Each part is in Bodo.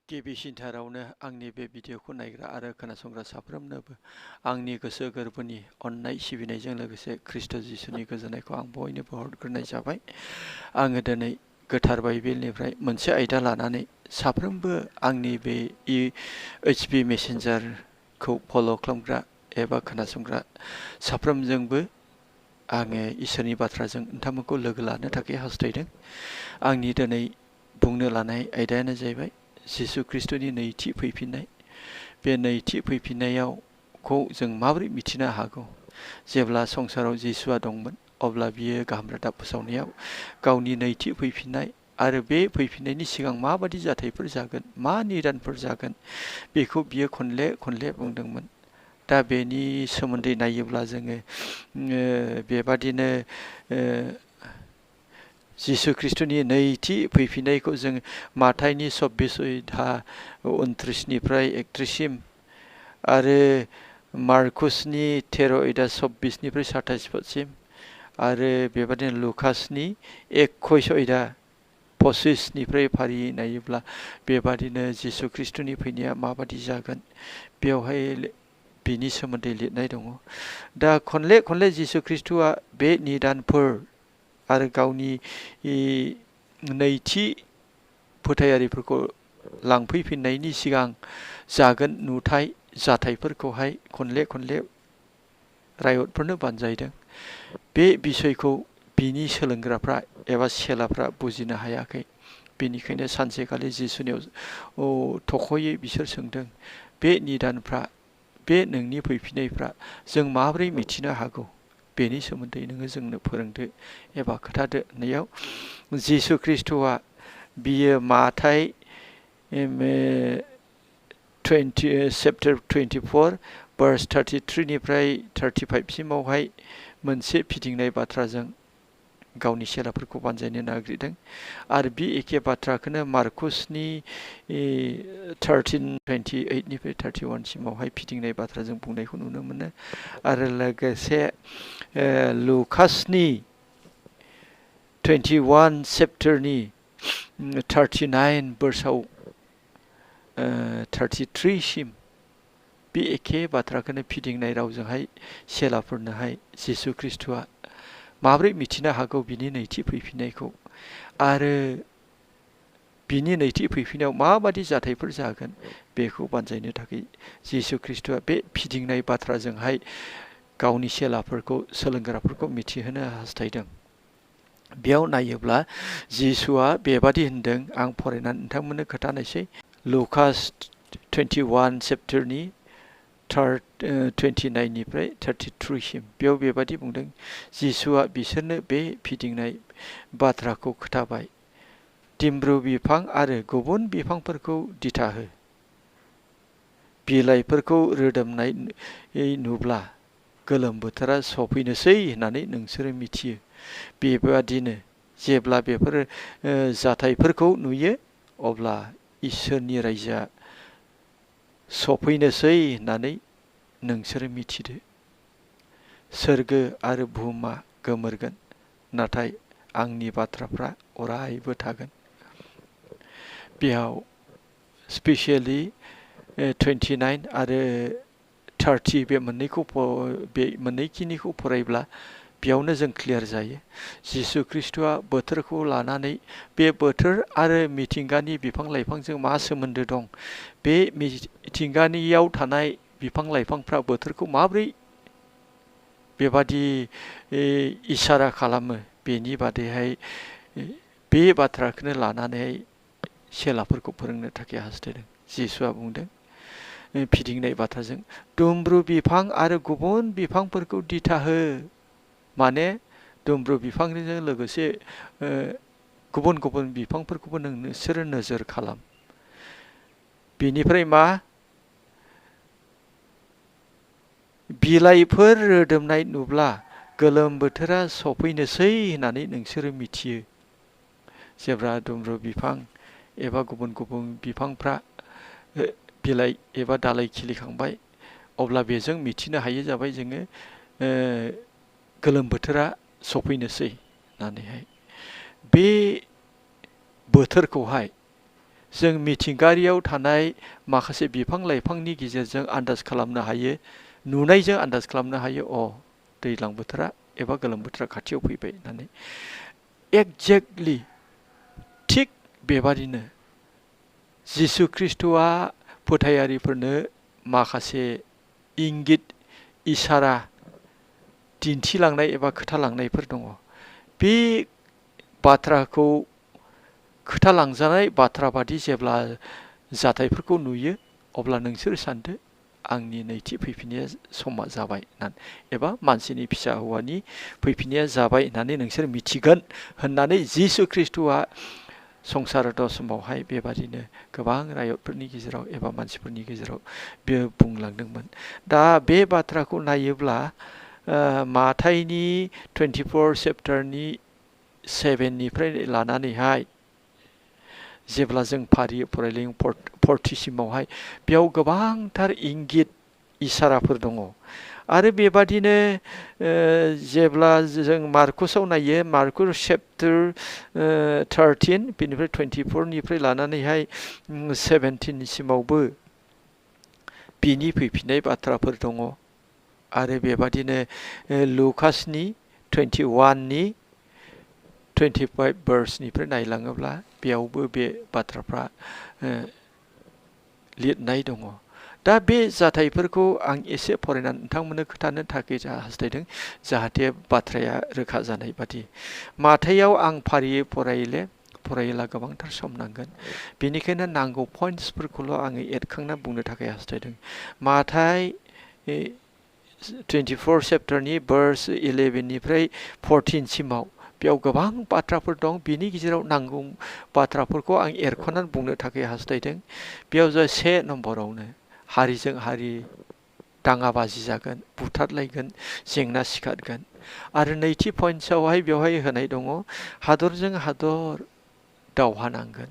गिबिसिनथारावनो आंनि बे भिडिअखौ नायग्रा आरो खोनासंग्रा साफ्रोमनोबो आंनि गोसो गोरबोनि अननाय सिबिनायजों लोगोसे ख्रिस्ट' जिसुनि गोजोननायखौ आं बयनोबो हरग्रोनाय जाबाय। आङो दिनै गोथार बाइबेलनिफ्राय मोनसे आयदा लानानै साफ्रोमबो आंनि बे HB मेसेन्जारखौ फल' खालामग्रा एबा खोनासंग्रा साफ्रोमजोंबो आङो इसोरनि बाथ्राजों नोंथांमोनखौ लोगो लानो थाखाय हास्थायदों। आंनि दिनै बुंनो लानाय आयदायानो जाहैबाय जिसु ख्रिस्ट'नि नैथि फैफिननाय। बे नैथि फैफिननायावखौ जों माबोरै मिथिनो हागौ? जेब्ला संसाराव जिसुआ दंमोन अब्ला बियो गाहाम रादाब फोसावनायाव गावनि नैथि फैफिननाय आरो बे फैफिननायनि सिगां माबादि जाथायफोर जागोन, मा निदानफोर जागोन, बेखौ बियो खनले खनले बुंदोंमोन। दा बेनि सोमोन्दै नायोब्ला जोङो बेबादिनो जिसु ख्रिस्ट'नि नैथि फैफिननायखौ जों माथाइनि 26:29निफ्राय 31सिम आरो मार्कुसनि 13:26निफ्राय 27सिम आरो बेबादिनो लुकासनि 21:25निफ्राय फारियै नायोब्ला बेबादिनो जिसु ख्रिस्ट'नि फैनाया माबादि जागोन बेवहाय बिनि सोमोन्दै लिरनाय दङ। दा खनले खनले जिसु ख्रिस्ट'आ बे निदानफोर आरो गावनि नैथि फोथायारिफोरखौ लांफैफिननायनि सिगां जागोन नुथाय जाथायफोरखौहाय खनले खनले रायतफोरनो बानजायदों। बे बिसयखौ बिनि सोलोंग्राफ्रा एबा चेलाफ्रा बुजिनो हायाखै। बेनिखायनो सानसेखालि जिसुनियाव थख'यै बिसोर सोंदों, बे निदानफ्रा, बे नोंनि फैफिननायफ्रा जों माबोरै मिथिनो हागौ? बेनि सोमोन्दै नोङो जोंनो फोरोंदो एबा खोथादो होननायाव जिसु ख्रिस्ट'आ बियो माथाइ चैप्टार 24 भार्स 33निफ्राय 35सिमावहाय मोनसे फिदिंनाय बाथ्राजों गावनि चेलाफोरखौ बानजायनो नागिरदों। आरो बे एखे बाथ्राखौनो मार्कुसनि 13:28निफ्राय 31सिमावहाय फिदिंनाय बाथ्राजों बुंनायखौ नुनो मोनो। आरो लोगोसे लुकासनि 21 चैप्टारनि 39 भार्सआव 33सिम बे एखे बाथ्राखौनो फिदिंनाय रावजोंहाय चेलाफोरनोहाय जिसु ख्रिस्ट'आ माबोरै मिथिनो हागौ बिनि नैथि फैफिननायखौ आरो बिनि नैथि फैफिननायाव माबादि जाथायफोर जागोन बेखौ बानजायनो थाखाय जिसु ख्रिस्ट'आ बे फिदिंनाय बाथ्राजोंहाय गावनि चेलाफोरखौ सोलोंग्राफोरखौ मिथिहोनो हास्थायदों। बेयाव नायोब्ला जिसुआ बेबादि होनदों, आं फरायनानै नोंथांमोननो खोन्थानोसै। लुकास 21 चैप्टारनि 29निफ्राय 33सिम बेयाव बेबादि बुंदों, जिसुआ बिसोरनो बे फिदिंनाय बाथ्राखौ खोथाबाय। दिमब्रु बिफां आरो गुबुन बिफांफोरखौ दिथा हो। बिलाइफोरखौ रोदोमनाय नुब्ला गोलोम बोथोरा सफैनोसै होननानै नोंसोरो मिथियो। बेबादिनो जेब्ला बेफोर जाथायफोरखौ नुयो अब्ला इसोरनि रायजोआ सफैनोसै होननानै नोंसोरो मिथिदो। सोरगो आरो बुहुमा गोमोरगोन, नाथाय आंनि बाथ्राफ्रा अरायबो थागोन। बेयाव स्पेसियेलि 29 आरो 30 बे मोननैखिनिखौ फरायब्ला बेयावनो जों क्लियार जायो। जिसु ख्रिस्ट'आ बोथोरखौ लानानै बे बोथोर आरो मिथिंगानि बिफां लाइफांजों मा सोमोन्दो दं, बे मिथिंगानियाव थानाय बिफां लाइफांफ्रा बोथोरखौ माबोरै बेबादि इसारा खालामो बेनि बादैहाय बे बाथ्राखौनो लानानै चेलाफोरखौ फोरोंनो थाखाय हास्थायदों। जिसुआ बुंदों फिदिंनाय बाथ्राजों, दुमब्रु बिफां आरो गुबुन बिफांफोरखौ दिथा हो। माने दुमब्रु बिफांजों लोगोसे गुबुन गुबुन बिफांफोरखौबो नोंसोरो नोजोर खालाम। बेनिफ्राय मा? बिलाइफोर रोदोमनाय नुब्ला गोलोम बोथोरा सफैनोसै होननानै नोंसोरो मिथियो। जेब्ला दुमब्रु बिफां एबा गुबुन गुबुन बिफांफ्रा बिलाइ एबा दालाइ खिलिखांबाय अब्ला बेजों मिथिनो हायो जाबाय जोङो गोलोम बोथोरा सफैनोसै होननानैहाय। बे बोथोरखौहाय जों मिथिंगायारियाव थानाय माखासे बिफां लाइफांनि गेजेरजों आन्दाज खालामनो हायो, नुनायजों आन्दाज खालामनो हायो, दैज्लां बोथोरा एबा गोलोम बोथोरा खाथियाव फैबाय होननानै। एक्जेक्टलि थिग बेबादिनो जिसु ख्रिस्ट'आ फोथायारिफोरनो माखासे इंगित इसारा दिन्थिलांनाय एबा खोथालांनायफोर दङ। बे बाथ्राखौ खोथालांजानाय बाथ्रा बादि जेब्ला जाथायफोरखौ नुयो, अब्ला नोंसोर सानदो आंनि नैथि फैफिननाया समा जाबाय एबा मानसिनि फिसा हौवानि फैफिननाया जाबाय होननानै नोंसोर मिथिगोन होननानै जिसु ख्रिस्ट'आ संसार समावहाय बेबादिनो गोबां रायतफोरनि गेजेराव एबा मानसिफोरनि गेजेराव बेयो बुंलांदोंमोन। दा बे बाथ्राखौ नायोब्ला माथाइनि 24 चेप्टारनि 7निफ्राय लानानैहाय जेब्ला जों फारियै फरायलायो 40सिमावहाय बेयाव गोबांथार इंगित इसाराफोर दङ। आरो बेबादिनो जेब्ला जों मार्कुसाव नायो, मार्कुस चेप्टार 13 बेनिफ्राय 24निफ्राय लानानैहाय 17सिमावबो बिनि फैफिननाय बाथ्राफोर दङ। आरो बेबादिनो लुकासनि 21नि 25 भार्सनिफ्राय नायलाङोब्ला बेयावबो बे बाथ्राफ्रा लिरनाय दङ। दा बे जाथायफोरखौ आं एसे फरायनानै नोंथांमोननो खोन्थानो थाखाय हास्थायदों, जाहाथे बाथ्राया रोखा जानाय बादि। माथाइयाव आं फारियै फरायोला गोबांथार सम नांगोन, बेनिखायनो नांगौ पइन्ट्सफोरखौल' आङो एरखांना बुंनो थाखाय हास्थायदों। माथाइ 24 चेप्टारनि भार्स 11निफ्राय 14सिमाव बेयाव गोबां बाथ्राफोर दं। बिनि गेजेराव नांगौ बाथ्राफोरखौ आं एरख'नानै बुंनो थाखाय हास्थायदों। बेयाव 1 नम्बरावनो हारिजों हारि दाङाबाजि जागोन, बुथारलायगोन, जेंना सिखारगोन। आरो नैथि पइन्ट्सआवहाय बेवहाय होनाय दङ हादरजों हादर दावहा नांगोन।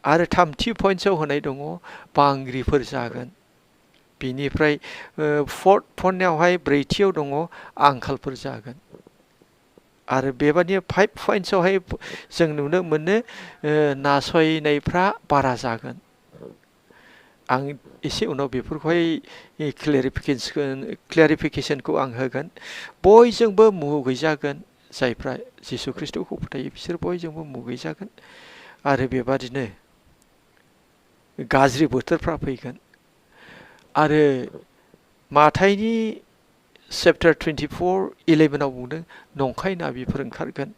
आरो थामथि पइन्ट्सआव होनाय दङ बांग्रिफोर जागोन। बिनिफ्राय फर्थआवहाय ब्रैथियाव दङ आंखालफोर जागोन। आरो बेबादिनो 5 पइन्ट्सआवहाय जों नुनो मोनो नासयनायफ्रा बारा जागोन। आं एसे उनाव बेफोरखौहाय क्लेरिफिकेसनखौ आं होगोन। बयजोंबो मुगैजागोन, जायफ्रा जिसु ख्रिस्ट'खौ फोथायो बिसोर बयजोंबो मुगैजागोन। आरो बेबादिनो गाज्रि बोथोरफ्रा फैगोन। आरो माथाइनि चेप्टार 24:11आव बुंदों नंखाय नाबिफोर ओंखारगोन।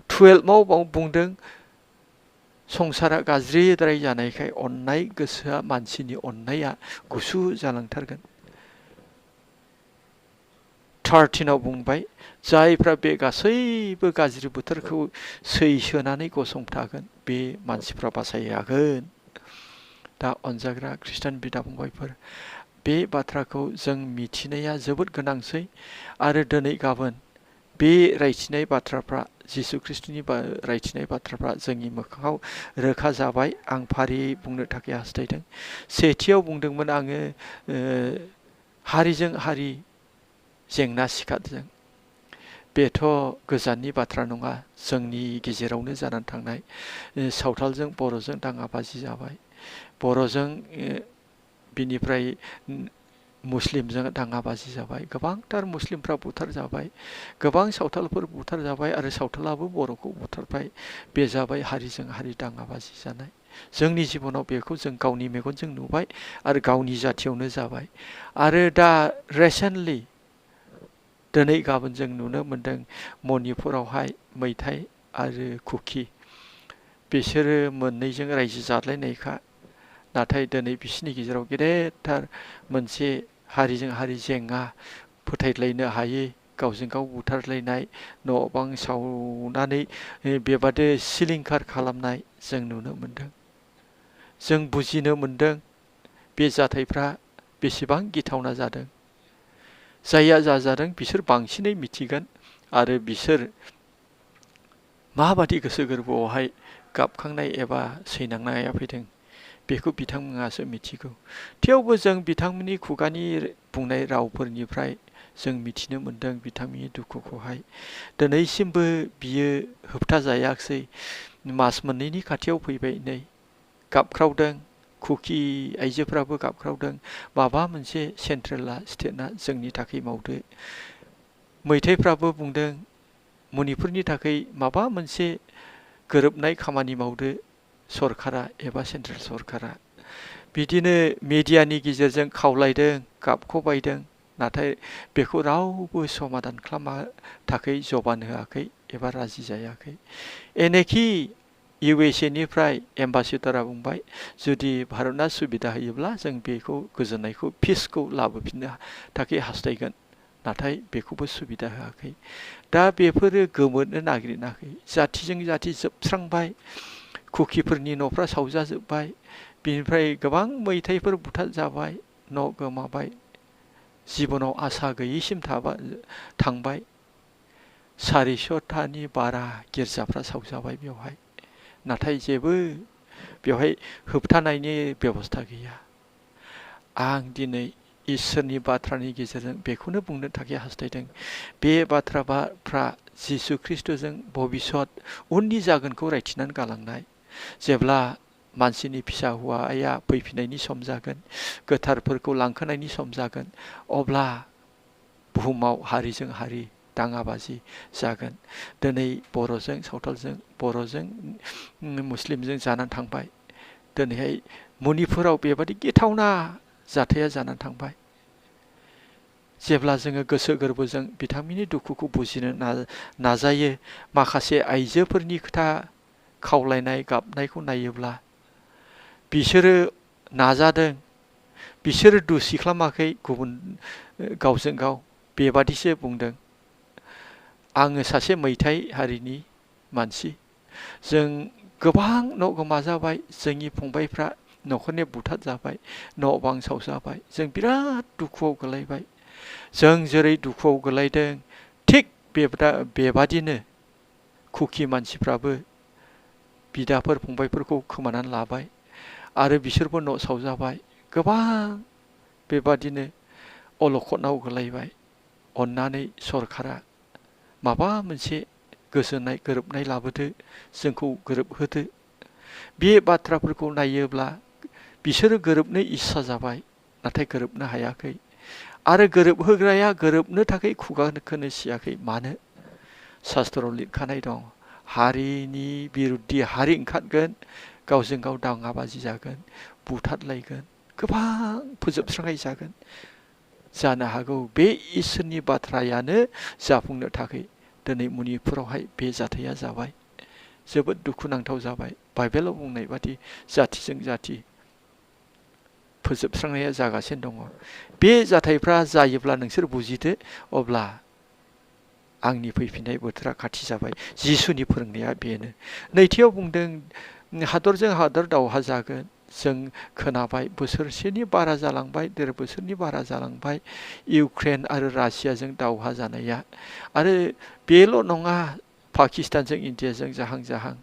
12आव बुंदों संसारा गाज्रिद्राय जानायखाय अननाय गोसोआ, मानसिनि अननाया गुसु जालांथारगोन। 13आव बुंबाय जायफ्रा बे गासैबो गाज्रि बोथोरखौ सैसोनानै गसंथागोन बे मानसिफ्रा बासायजागोन। दा अनजाग्रा खृष्टान बिदा फंबायफोर, बे बाथ्राखौ जों मिथिनाया जोबोद गोनांसै। आरो दिनै गाबोन बे रायथिनाय बाथ्राफ्रा, जिसु ख्रिस्ट'नि रायथिनाय बाथ्राफ्रा जोंनि मोखाङाव रोखा जाबाय। आं फारियै बुंनो थाखाय हास्थायदों। सेथियाव बुंदोंमोन आङो हारिजों हारि जेंना सिखारजों। बेथ' गोजाननि बाथ्रा नङा, जोंनि गेजेरावनो जानानै थांनाय। सावथालजों बर'जों दाङाबाजि जाबाय, बर'जों बिनिफ्राय मुस्लिमजों दाङाबाजि जाबाय, गोबांथार मुस्लिमफ्रा बुथार जाबाय, गोबां सावथालफोर बुथार जाबाय, आरो सावथालाबो बर'खौ बुथारबाय। बे जाबाय हारिजों हारि दाङाबाजि जानाय। जोंनि जिबनाव बेखौ जों गावनि मेगनजों नुबाय आरो गावनि जाथियावनो जाबाय। आरो दा रिसेन्टलि दिनै गाबोन जों नुनो मोन्दों मणिपुरावहाय मैथाइ आरो कुकि, बिसोरो मोननैजों रायजो जालायनायखा। नाथाय दिनै बिसोरनि गेजेराव गेदेरथार मोनसे हारिजों हारि जेंना, फोथायलायनो हायै, गावजों गाव बुथारलायनाय, न' बां सावनानै बेबादि सिलिंखार खालामनाय जों नुनो मोन्दों। जों बुजिनो मोन्दों बे जाथायफ्रा बेसेबां गिथावना जादों। जायहा जादों बिसोर बांसिनै मिथिगोन आरो बिसोर माबादि गोसो गोरबोआवहाय गाबखांनाय एबा सैनांनाया फैदों बेखौ बिथांमोनासो मिथिगौ। थेवबो जों बिथांमोननि खुगानि बुंनाय रावफोरनिफ्राय जों मिथिनो मोन्दों बिथांमोननि दुखुखौहाय। दिनैसिमबो बियो होबथा जायाखिसै। मास मोननैनि खाथियाव फैबाय नै गाबख्रावदों कुकि आइजोफ्राबो गाबख्रावदों माबा मोनसे सेन्ट्रेला स्टेटआ जोंनि थाखाय मावदो मैथाइफ्राबो बुंदों मनिपुरनि थाखाय माबा मोनसे गोरोबनाय खामानि मावदो सरकारा एबा सेन्ट्रेल सरकारा बिदिनो मिडियानि गेजेरजों खावलायदों गाबखबायदों नाथाय बेखौ रावबो समाधान खालामनो थाखाय जबान होआखै एबा राजि जायाखै एनेखि USA निफ्राय एम्बासेडरा बुंबाय जुदि भारतआ सुबिदा होयोब्ला जों बेखौ गोजोननायखौ पिसखौ लाबोफिननो थाखाय हास्थायगोन नाथाय बेखौबो सुबिदा होआखै दा बेफोरो गोमोरनो नागिरनाखै जाथिजों जाथि जोबस्रांबाय कुकिफोरनि न'फ्रा सावजाजोब्बाय बिनिफ्राय गोबां मैथाइफोर बुथार जाबाय न' गोमाबाय जिबनाव आसा गैयैसिम थांबाय 400थानि बारा गिर्जाफ्रा सावजाबाय बेवहाय नाथाय जेबो बेवहाय होबथानायनि बेबस्था गैया आं दिनै इसोरनि बाथ्रानि गेजेरजों बेखौनो बुंनो थाखाय हास्थायदों बे बाथ्राफ्रा जिसु ख्रिस्ट'जों भबिष्यत उननि जागोनखौ रायथिनानै गालांनाय जेब्ला मानसिनि फिसा हौवाया फैफिननायनि सम जागोन गोथारफोरखौ लांखोनायनि सम जागोन अब्ला बुहुमाव हारिजों हारि दाङाबाजि जागोन दिनै बर'जों सावथालजों बर'जों मुस्लिमजों जानानै थांबाय दिनैहाय मनिपुराव बेबादि गिथावना जाथाया जानानै थांबाय जेब्ला जोङो गोसो गोरबोजों बिथांमोननि दुखुखौ बुजिनो नाजायो माखासे आइजोफोरनि खोथा खावलायनाय गाबनायखौ नायोब्ला बिसोरो नाजादों बिसोरो दुसि खालामाखै गुबुन गावजों गाव बेबादिसो बुंदों आङो सासे मैथाइ हारिनि मानसि जों गोबां न' गोमाजाबाय जोंनि फंबायफ्रा न'खरनि बुथार जाबाय न' बां सावजाबाय जों बिराद दुखुआव गोलैबाय जों जेरै दुखुआव गोलैदों थिग बेबादिनो कुकि मानसिफ्राबो बिदाफोर फंबायफोरखौ खोमानानै लाबाय आरो बिसोरबो न' सावजाबाय गोबां बेबादिनो अलखदाव गोलैबाय अन्नानै सरकारा माबा मोनसे गोजोननाय गोरोबनाय लाबोदो जोंखौ गोरोबहोदो बे बाथ्राफोरखौ नायोब्ला बिसोरो गोरोबनो इस्सा जाबाय नाथाय गोरोबनो हायाखै आरो गोरोबहोग्राया गोरोबनो थाखाय खुगा खोनो सियाखै मानो शास्त्रआव लिरखानाय दं हारिनि बिरुद्धि हारि ओंखारगोन गावजों गाव दाङाबाजि जागोन बुथारलायगोन गोबां फोजोबस्रांनाय जागोन जानो हागौ बे इसोरनि बाथ्रायानो जाफुंनो थाखाय दिनै मनिपुरावहाय बे जाथाया जाबाय जोबोद दुखुनांथाव जाबाय बाइबेलाव बुंनाय बादि जाथिजों जाथि फोजोबस्रांनाया जागासिनो दङ बे जाथायफ्रा जायोब्ला नोंसोर बुजिदो अब्ला आंनि फैफिननाय बोथोरा खाथि जाबाय जिसुनि फोरोंनाया बेनो नैथियाव बुंदों हादरजों हादर दावहा जागोन जों खोनाबाय बोसोरसेनि बारा जालांबाय 1.5 बोसोरनि बारा जालांबाय इउक्रेन आरो रासियाजों दावहा जानाया आरो बेल' नङा पाकिस्तानजों इन्डियाजों जाहां जाहां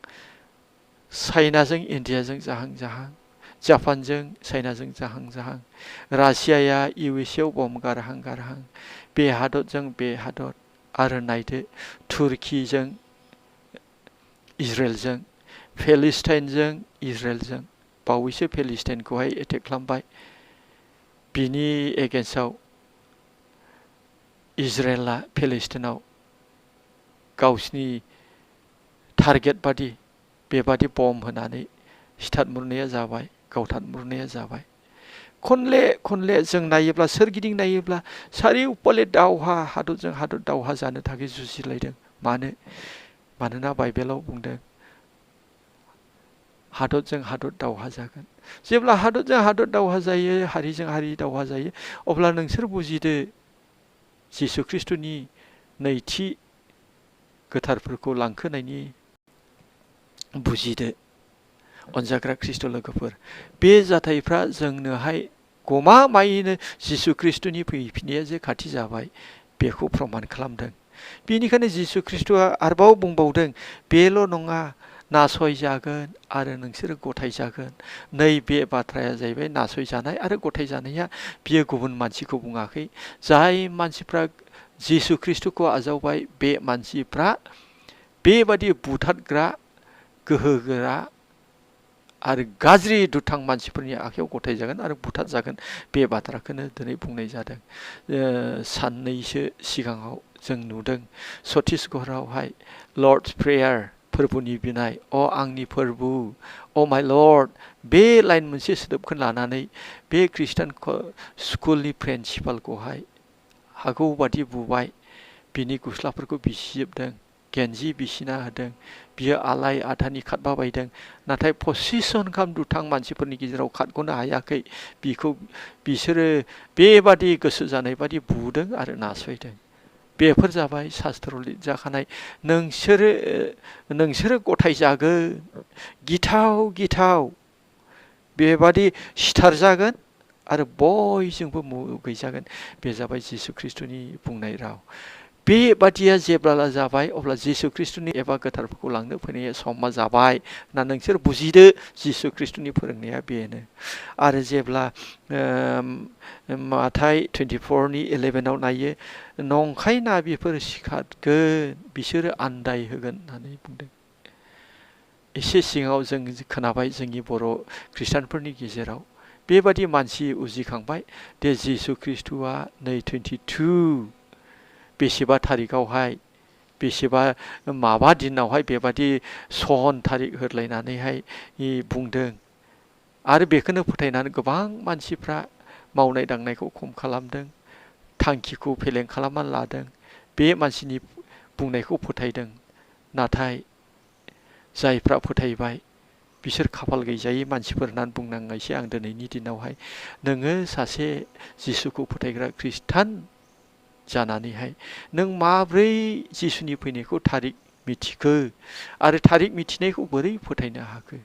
चाइनाजों इन्डियाजों जाहां जाहां जापानजों चाइनाजों जाहां जाहां रासियाया USA आव बम गारहां गारहां बे हादरजों बे हादर आरो नायदो तुर्कीजों इजराइलजों पेलेस्टाइनजों इजराइलजों बावैसो पेलेस्टाइनखौहाय एटेक खालामबाय बिनि एगेन्स्टआव इजराइला पेलेस्टाइनाव गावसिनि टारगेट बादि बेबादि बम होनानै सिथारमुरनाया जाबाय गावथारमुरनाया जाबाय खनले खनले जों नायोब्ला सोरगिदिं नायोब्ला सारिउफाले दावहा हादरजों हादर दावहा जानो थाखाय जुजिलायदों मानोना बाइबेलाव बुंदों हादरजों हादर दावहा जागोन जेब्ला हादरजों हादर दावहा जायो हारिजों हारि दावहा जायो अब्ला नोंसोर बुजिदो जिसु ख्रिस्ट'नि नैथि गोथारफोरखौ लांखोनायनि बुजिदो अनजाग्रा ख्रिस्ट' लोगोफोर बे जाथायफ्रा जोंनोहाय गमामायैनो जिसु ख्रिस्ट'नि फैफिननाया जे खाथि जाबाय बेखौ प्रमान खालामदों बेनिखायनो जिसु ख्रिस्ट'आ आरोबाव बुंबावदों बेल' नङा नासयजागोन आरो नोंसोरो गथायजागोन नैबे बाथ्राया जाहैबाय नासयजानाय आरो गथायजानाया बियो गुबुन मानसिखौ बुङाखै जाय मानसिफ्रा जिसु ख्रिस्ट'खौ आजावबाय बे मानसिफ्रा बेबादि बुथारग्रा गोहोगोरा आरो गाज्रि दुथां मानसिफोरनि आखायाव गथायजागोन आरो बुथारजागोन बे बाथ्राखौनो दिनै बुंनाय जादों। साननैसो सिगाङाव जों नुदों छत्तीसगढ़आवहाय लर्ड्स प्रेयार फोरबोनि बिनाय आंनि फोरबो माय लर्ड बे लाइन मोनसे सोदोबखौ लानानै बे खृष्टान स्कुलनि प्रिन्सिपालखौहाय हागौ बादि बुबाय, बिनि गस्लाफोरखौ बिसिजोबदों, गेन्जि बिसिना होदों, बियो आलाय आथानि खारबाबायदों। नाथाय 25 जन गाहाम दुथां मानसिफोरनि गेजेराव खारग'नो हायाखै। बिसोरो बेबादि गोसो जानाय बादि बुदों आरो नासयदों। बेफोर जाबाय शास्त्रआव लिरजाखानाय। नोंसोरो गथायजागोन, गिथाव गिथाव बेबादि सिथारजागोन आरो बयजोंबो मुगैजागोन। बे जाबाय जिसु ख्रिस्ट'नि बुंनाय राव। बेबादिया जेब्ला जाबाय अब्ला जिसु ख्रिस्ट'नि एबा गोथारफोरखौ लांनो फैनाय समा जाबाय ना नोंसोर बुजिदो जिसु ख्रिस्ट'नि फोरोंनाया बेनो। आरो जेब्ला माथाय 24नि 11आव नायो, नंखाय नाबिफोर सिखारगोन, बिसोरो आन्दाय होगोन होननानै बुंदों। एसे सिगाङाव जों खोनाबाय जोंनि बर' खृष्टानफोरनि गेजेराव बेबादि मानसि उजिखांबाय दे जिसु ख्रिस्ट'आ नै 22 बेसेबा थारिखआवहाय बेसेबा माबा दिनावहाय बेबादि सन थारिख होलायनानैहाय बुंदों। आरो बेखौनो फोथायनानै गोबां मानसिफ्रा मावनाय दांनायखौ खम खालामदों, थांखिखौ फेलें खालामना लादों, बे मानसिनि बुंनायखौ फोथायदों। नाथाय जायफ्रा फोथायबाय बिसोर खाफाल गैजायै मानसिफोर होननानै बुंनांनायसै आं दिनैनि दिनावहाय। नोङो सासे जिसुखौ फोथायग्रा खृष्टान जानानैहाय नों माब्रै जिसुनि फैनायखौ थारिख मिथिखो आरो थारिख मिथिनायखौ बोरै फोथायनो हाखो?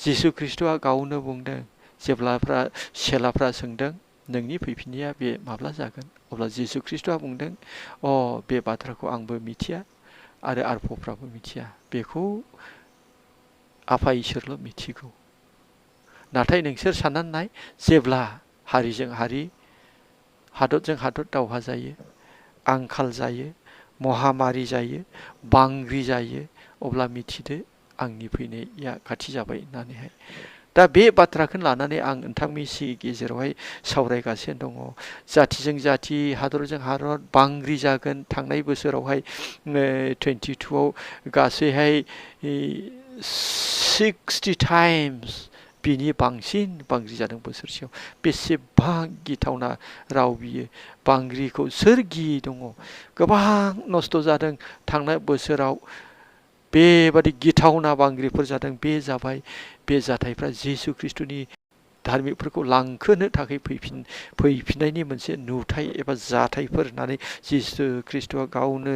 जिसु ख्रिस्ट'आ गावनो बुंदों, जेब्लाफ्रा सेलाफ्रा सोंदों नोंनि फैफिननाया बे माब्ला जागोन, अब्ला जिसु ख्रिस्ट'आ बुंदों, बे बाथ्राखौ आंबो मिथिया आरो आरफफ्राबो मिथिया, बेखौ आफा इसोरल' मिथिगौ। नाथाय नोंसोर साननानै नाय, जेब्ला हारिजों हारि, हादरजों हादर दावहा जायो, आंखाल जायो, महामारि जायो, बांग्रि जायो, अब्ला मिथिदो आंनि फैनाया खाथि जाबाय होननानैहाय। दा बे बाथ्राखौ लानानै आं नोंथांनि गेजेरावहाय सावरायगासिनो दङ। जाथिजों जाथि, हादरजों हादर बांग्रि जागोन। थांनाय बोसोरावहाय 22आव गासैहाय 60 टाइम्स बिनि बांसिन बांग्रि जादों बोसोरसेयाव। बेसेबां गिथावना राव बियो। बांग्रिखौ सोर गियै दङ? गोबां नस्थ' जादों थांनाय बोसोराव। बेबादि गिथावना बांग्रिफोर जादों। बे जाबाय बे जाथायफ्रा जिसु ख्रिस्ट'नि धार्मिकफोरखौ लांखोनो थाखाय फैफिननायनि मोनसे नुथाय एबा जाथायफोर होननानै जिसु ख्रिस्ट'आ गावनो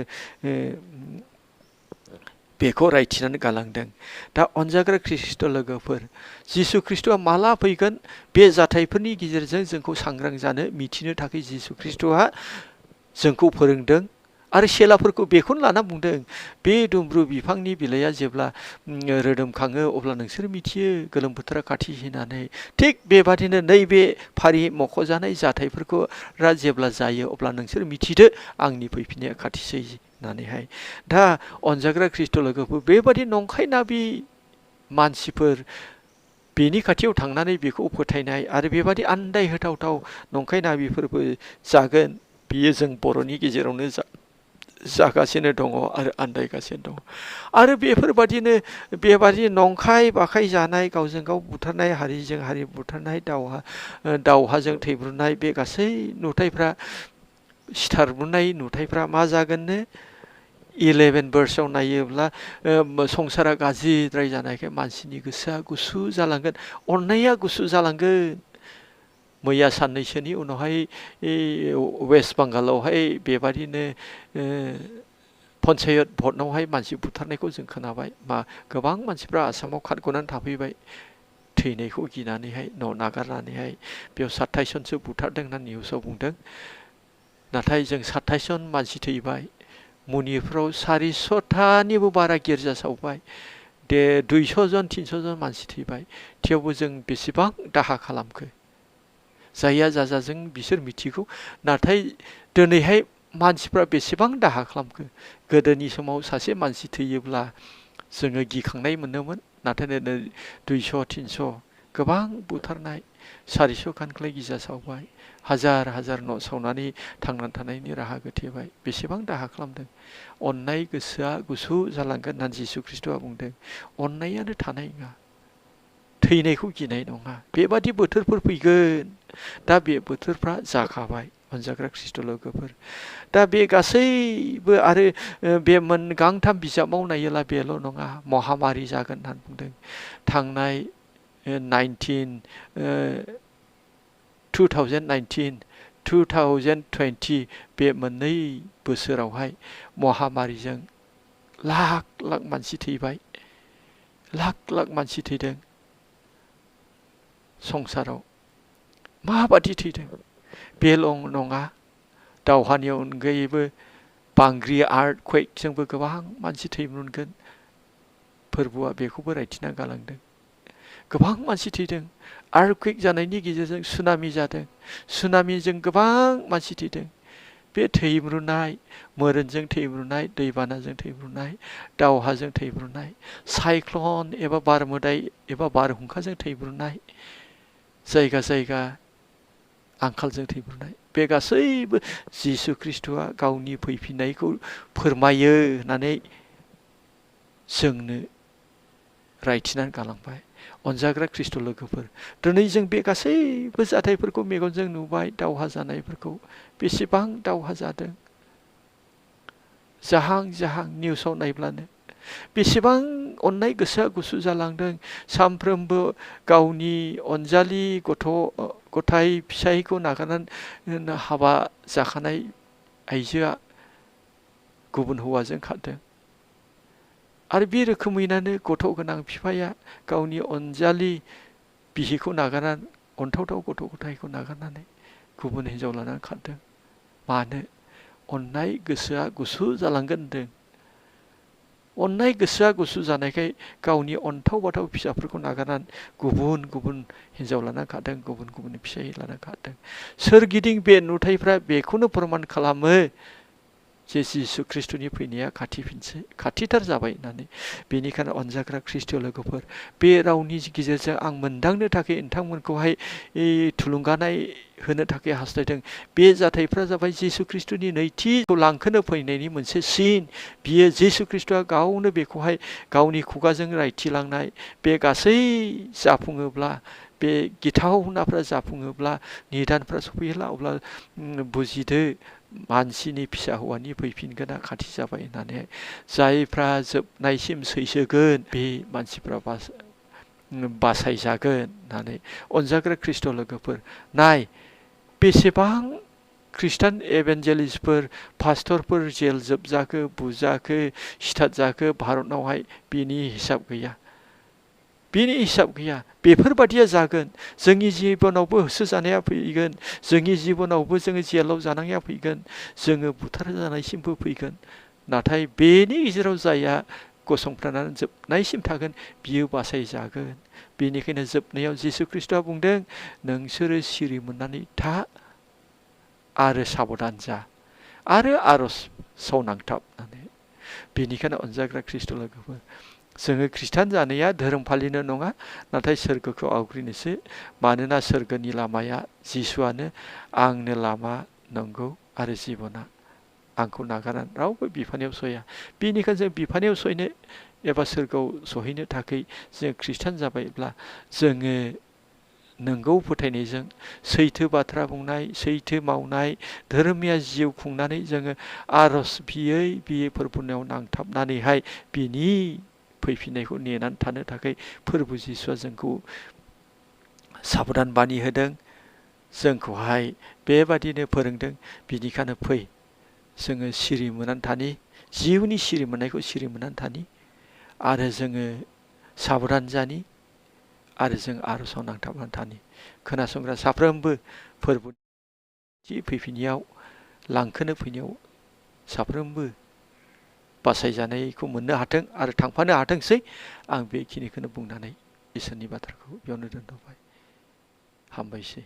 बेखौ रायथिनानै गालांदों। दा अनजाग्रा ख्रिस्ट' लोगोफोर, जिसु ख्रिस्ट'आ माला फैगोन बे जाथायफोरनि गेजेरजों जोंखौ सांग्रां जानो मिथिनो थाखाय जिसु ख्रिस्ट'आ जोंखौ फोरोंदों। आरो सेलाफोरखौ बेखौनो लाना बुंदों, बे दुमब्रु बिफांनि बिलाइया जेब्ला रोदोमखाङो अब्ला नोंसोर मिथियो गोलोम बोथोरा खाथि होननानै। थिग बेबादिनो नैबे फारि मख'जानाय जाथायफोरखौ जेब्ला जायो अब्ला नोंसोर मिथिदो आंनि फैफिननाया खाथिसै होननानैहाय। दा अनजाग्रा ख्रिस्ट' लोगोफोर, बेबादि नंखाय नाबि मानसिफोर बेनि खाथियाव थांनानै बेखौ फोथायनाय आरो बेबादि आन्दाय होथावथाव नंखाय नाबिफोरबो जागोन। बियो जों बर'नि गेजेरावनो जागासिनो दङ आरो आन्दायगासिनो दङ। आरो बेबादि नंखाय बाखाय जानाय, गावजों गाव बुथारनाय, हारिजों हारि बुथारनाय, दावहाजों थैब्रुनाय, बे गासै नुथायफ्रा, सिथारब्रुनाय नुथायफ्रा मा जागोननो? 11 भार्सआव नायोब्ला संसारा गाज्रिद्राय जानायखाय मानसिनि गोसोआ गुसु जालांगोन, अननाया गुसु जालांगोन। मैया साननैसोनि उनावहाय वेस्ट बेंगलावहाय बेबादिनो पन्सायत भटनावहाय मानसि बुथारनायखौ जों खोनाबाय। गोबां मानसिफ्रा आसामाव खारग'नानै थाफैबाय थैनायखौ गिनानैहाय, न' नागारनानैहाय। बेयाव 27 जनसो बुथारदों होनना निउसाव बुंदों। नाथाय जों 27 जन मानसि थैबाय। मणिपुराव 400थानिबो बारा गिर्जा सावबाय। 200 जन 300 जन मानसि थैबाय। थेवबो जों बेसेबां दाहा खालामखो? जायहा जाजाजों बिसोर मिथिगौ। नाथाय दिनैहाय मानसिफ्रा बेसेबां दाहा खालामखो? गोदोनि समाव सासे मानसि थैयोब्ला जोङो गिखांनाय मोनोमोन। नाथाय 200 300 गोबां बुथारनाय 400 खानख्लाय गिजा सावबाय हाजार हाजार न' सावनानै थांनानै थानायनि राहा गोथेबाय बेसेबां दाहा खालामदों अननाय गोसोआ गुसु जालांगोन होननानै जिसु ख्रिस्ट'आ बुंदों अननायानो थानाय नङा थैनायखौ गिनाय नङा बेबादि बोथोरफोर फैगोन दा बे बोथोरफ्रा जाखाबाय अनजाग्रा ख्रिस्ट' लोगोफोर दा बे गासैबो आरो बे गांथाम बिजाबाव नायोला बेल' नङा महामारि जागोन होननानै बुंदों थांनाय 2019 बे मोननै बोसोरावहाय महामारिजों लाख लाख मानसि थैबाय लाख लाख मानसि थैदों संसाराव माबादि थैदों बेल' नङा दावहानि अनगायैबो बांग्रि आर्थक्वेकजोंबो गोबां मानसि थैमोनगोन फोरबुआ बेखौबो रायथिना गालांदों गोबां मानसि थैदों आर्थक्वेक जानायनि गेजेरजों सुनामि जादों सुनामिजों गोबां मानसि थैदों बे थैब्रुनाय मोरोनजों थैब्रुनाय दैबानाजों थैब्रुनाय दावहाजों थैब्रुनाय साइक्ल'न एबा बारमोदाय एबा बारहुंखाजों थैब्रुनाय जायगा जायगा आंखालजों थैब्रुनाय बे गासैबो जिसु ख्रिस्ट'आ गावनि फैफिननायखौ फोरमायो होननानै जोंनो रायथिनानै गालांबाय अनजाग्रा ख्रिस्ट' लोगोफोर दिनै जों बे गासैबो जाथायफोरखौ मेगनजों नुबाय दावहा जानायफोरखौ बेसेबां दावहा जादों जाहां जाहां निउसाव नायब्लानो बेसेबां अननाय गोसोआ गुसु जालांदों सानफ्रोमबो गावनि अनजालि गथ' गथाय फिसायखौ नागारनानै हाबा जाखानाय आइजोआ गुबुन हौवाजों खारदों आरो बे रोखोमैनो गथ' गोनां बिफाया गावनि अनजालि बिहिखौ नागारनानै अनथावथाव गथ' गथायखौ नागारनानै गुबुन हिनजाव लानानै खारदों मानो अननाय गोसोआ गुसु जालांगोन होनदों अननाय गोसोआ गुसु जानायखाय गावनि अनथाव बाथाव फिसाफोरखौ नागारनानै गुबुन गुबुन हिनजाव लाना खारदों गुबुन गुबुन फिसाय लाना खारदों सोरगिदिं बे नुथायफ्रा बेखौनो फोरमान खालामो जे जिसु ख्रिस्ट'नि फैनाया खाथिथार जाबाय होननानै बेनिखायनो अनजाग्रा ख्रिस्ट' लोगोफोर बे रावनि गेजेरजों आं मोनदांनो थाखाय नोंथांमोनखौहाय थुलुंगानाय होनो थाखाय हास्थायदों बे जाथायफ्रा जाबाय जिसु ख्रिस्ट'नि नैथिखौ लांखोनो फैनायनि मोनसे सिन बियो जिसु ख्रिस्ट'आ गावनो बेखौहाय गावनि खुगाजों रायथिलांनाय बे गासै जाफुङोब्ला बे गिथावनाफ्रा जाफुङोब्ला निदानफ्रा सफैयोब्ला अब्ला बुजिदो मानसिनि फिसा हौवानि फैफिनगोना खाथि जाबाय होननानै जायफ्रा जोबनायसिम सैसोगोन बे मानसिफ्रा बासायजागोन होननानै अनजाग्रा ख्रिस्ट' लोगोफोर नाय बेसेबां खृष्टान एभेन्जेलिस्टफोर पास्टरफोर जेल जोबजाखो बुजाखो सिथारजाखो भारतनावहाय बिनि हिसाब गैया बेफोरबादिया जागोन जोंनि जिबनावबो होसोजानाया फैगोन जोंनि जिबनावबो जोङो जेलाव जानांनाया फैगोन जोङो बुथार जानायसिमबो फैगोन नाथाय बेनि गेजेराव जाया गसंथानानै जोबनायसिम थागोन बियो बासायजागोन बेनिखायनो जोबनायाव जिसु ख्रिस्ट'आ बुंदों नोंसोरो सिरि मोननानै था आरो साबधान जा आरो आरज सावनांथाब होननानै बेनिखायनो अनजाग्रा ख्रिस्ट' लोगोफोर जोङो खृष्टान जानाया धोरोम फालिनो नङा नाथाय सोरगोखौ आवग्रिनोसो मानोना सोरगोनि लामाया जिसुआनो आंनो लामा नंगौ आरो जिबना आंखौ नागारनानै रावबो बिफानियाव सहैया बेनिखायनो जों बिफानियाव सहैनो एबा सोरगोआव सहैनो थाखाय जों खृष्टान जाबायब्ला जोङो नंगौ फोथायनायजों सैथो बाथ्रा बुंनाय सैथो मावनाय धोरोमिया जिउ खुंनानै जोङो आरज बियै फोरबुनायाव नांथाबनानैहाय बिनि फैफिननायखौ नेनानै थानो थाखाय फोरबु जिसुआ जोंखौ साबधान बानि होदों जोंखौहाय बेबादिनो फोरोंदों बिनिखायनो फै जोङो सिरि मोननानै थानि जिउनि सिरि मोननायखौ सिरि मोननानै थानि आरो जोङो साबधान जानि आरो जों आरजआव नांथाबनानै थानि खोनासंग्रा साफ्रोमबो फोरबु फैफिननायाव लांखोनो फैनायाव साफ्रोमबो बासायजानायखौ मोननो हाथों आरो थांफानो हाथोंसै आं बेखिनिखौनो बुंनानै इसोरनि बाथ्राखौ बेयावनो दोनथ'बाय हामबायसै।